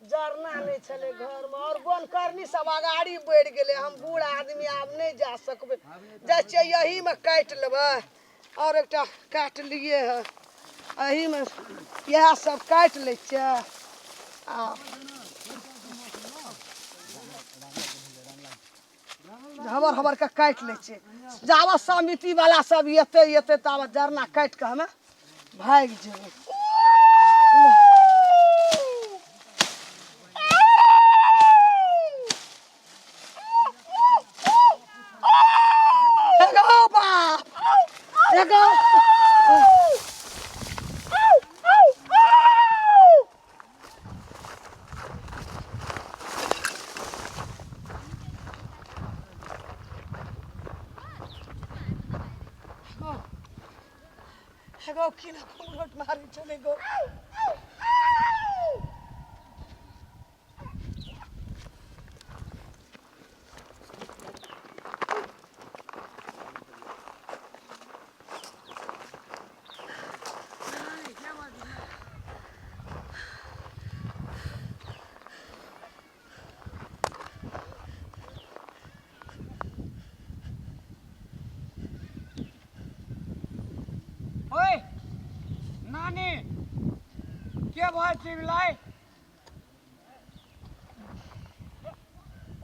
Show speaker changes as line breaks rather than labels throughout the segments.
जरना नहि छलै घरमे आओर बनकरनी सब अगाड़ी बढ़ि गेलै। हम बूढ़ आदमी आब नहि जा सकबै। जाइ छियै यहीमे काटि लेबै। आओर एकटा काटलियै हँ, एहीमे इएह सब काटि लै छियै। आ हबर हबर के काटि लै छियै। जाबत समिति वाला सब एतै एतै ताबत जरना काटि कऽ हमे भागि जेबै। एगो बाप एगो एगो की ना घूंघट मारै छलै गो।
ओए नानी, के भयो तिमीलाई?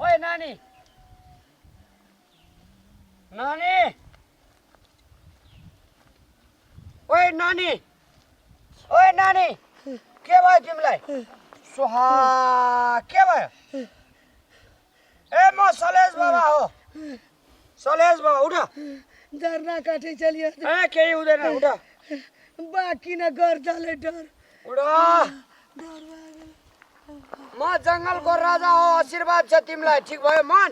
ओए नानी, नानी, ओए नानी, ओए नानी, के भयो तिमीलाई? सुहा के भयो? ए म सलेश बाबा हो, सलेश बाबा। उठ।
जरना काटे चलिए।
ए केही हुँदैन, उठ।
बाकी न घर जाले डर।
उठ।
डर लागल।
म जङ्गलको राजा हो, आशीर्वाद छ तिमीलाई। ठिक भयो मन?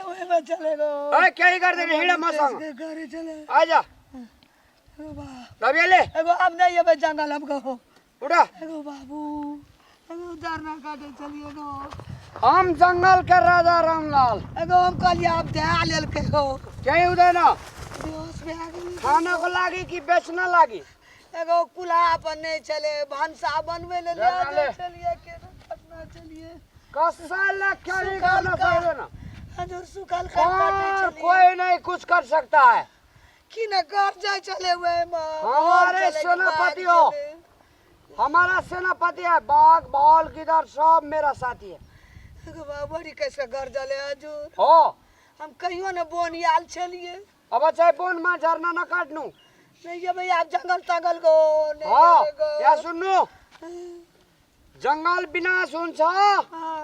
ओहिमा चलेको।
ए केही गर्दैन, हिँड मसँग।
घरे चले।
आइज।
एगो बाप।
रविले।
एगो अब नहीं एबै जंगल अब गो।
उठ।
एगो बाबू, एगो जरना काटे चलिए गो।
हम जंगल के राजा रामलाल।
एगो हम कहलिए आब धै लेलकै हो।
केही हुँदैन।
बेहोश भए गेली।
खानको लागि कि बेच्न लागि?
एगो कुल्हा पर नहीं छलै, भनसा बनबै लेल
जरना ले।
छलियै, केना कटना छलियै।
कसैलाई केही
सुखल
गर्न
का-
सक्दैन।
हजुर सुखल का काटे
और
छलियै।
कोई नहीं कुछ कर सकता है।
कि न घर जाइ छलै ओहिमे।
हमारे
घर छलै कि
सेनापति
बाघ
हो।
छलै।
हमारा सेनापति है, बाघ भाल गिदड़ सब मेरा साथी है।
एगो बाबा बड़ी कैसे घर जले हजुर।
हो।
हम कहियो न बोन आयल छलियै।
अब चाहे बोनमा झरना नकाट्नु।
नहीं जेबै आब जंगल तंगल गो। नहीं
हो
जेबै गो।
यहाँ सुन्नु, जंगल विनाश हुन्छ।
हाँ।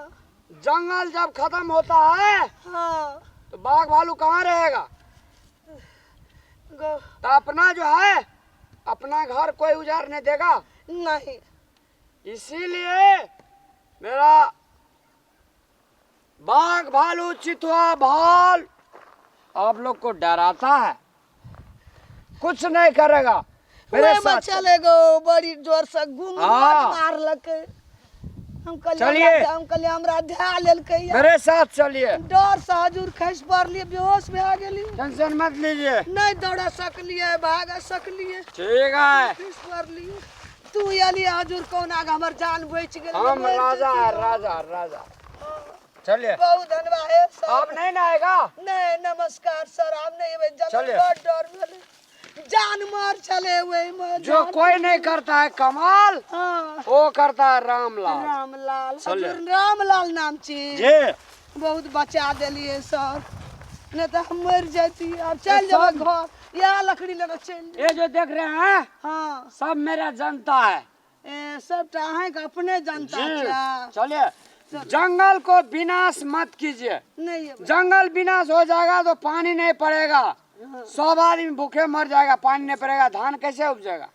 जंगल जब खत्म होता है
हाँ,
तो बाघ भालू कहाँ रहेगा?
गो।
तो अपना जो है अपना घर कोई उजाड़ नहीं देगा।
नहीं।
इसीलिए मेरा बाघ भालू चितवा भाल आप लोग को डराता है, कुछ नहीं करेगा। मेरे
ओहिमे
साथ
चले गो, बड़ी जोर से घुंघट
हाँ।
मारलकै। हम कहलियै
चलिए।
हम कहलियै हमरा धए लेलकै या।
मेरे साथ चलिए।
डर से हजूर खसि पड़लियै, बेहोश भए गेलियै।
टेंशन मत लीजिए।
नहीं दौड़ सकलियै, भाग सकलियै।
ठीक है।
खसि पड़लियै। तू एली हजूर, कोना के हमर जान बचि गेल।
हम
मरि
राजा है,
जैतियै।
राजा राजा। चलिए।
बहुत धन्यवाद है सर।
आप नहीं ना आएगा?
नहीं, नमस्कार सर, हम नहीं एबै जंगल।
चलिए।
बड़ डर भेलै, जानवर छलै ओहिमे।
जो कोई नहीं करता है कमाल,
हाँ,
वो करता है रामलाल।
रामलाल।
चलिए।
हजूर रामलाल नाम छी।
जी।
बहुत बचा देलियै सर, नहीं तो हम मरि जैती। अब चल जेबै घर, इएह लकड़ी लेने चलि जेबै।
ये जो देख रहे हैं,
हाँ,
सब मेरा जनता है।
ए सबटा अहाँके अपने जनता
जी
छै।
चलिए, जंगल को विनाश मत कीजिए।
नहीं एबै।
जंगल विनाश हो जाएगा तो पानी नहीं पड़ेगा, सब आदमी भूखे मर जाएगा। पानी नहीं पड़ेगा, धान कैसे उपजेगा?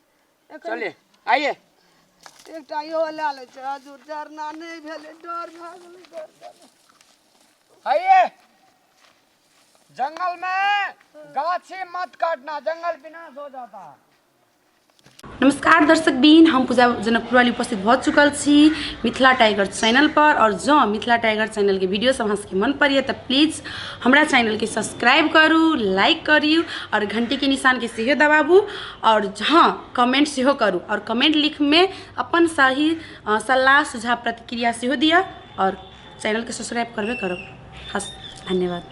एखन
चलिए आइए।
एकटा इहो लए लै छै हजूर, जरना नहि भेलै, डर भए गेलै डर भए।
आइए। जंगल में गाछी मत काटना, जंगल विनाश हो जाता है।
नमस्कार दर्शक बीन, हम पूजा जनकपुर वाली उपस्थित भऽ चुकल छी मिथिला टाइगर चैनल पर। और जँ मिथिला टाइगर चैनल के वीडियो सब अहाँ सबके मन पड़ैए तऽ प्लीज हमरा चैनल के सब्सक्राइब करू, लाइक करू और घंटी के निशान के सेहो दबाबू और हाँ कमेंट सेहो करू और कमेंट लिखमे अपन सही सलाह सुझाव प्रतिक्रिया सेहो दिअ और चैनल के सब्सक्राइब करबे करब। हस धन्यवाद।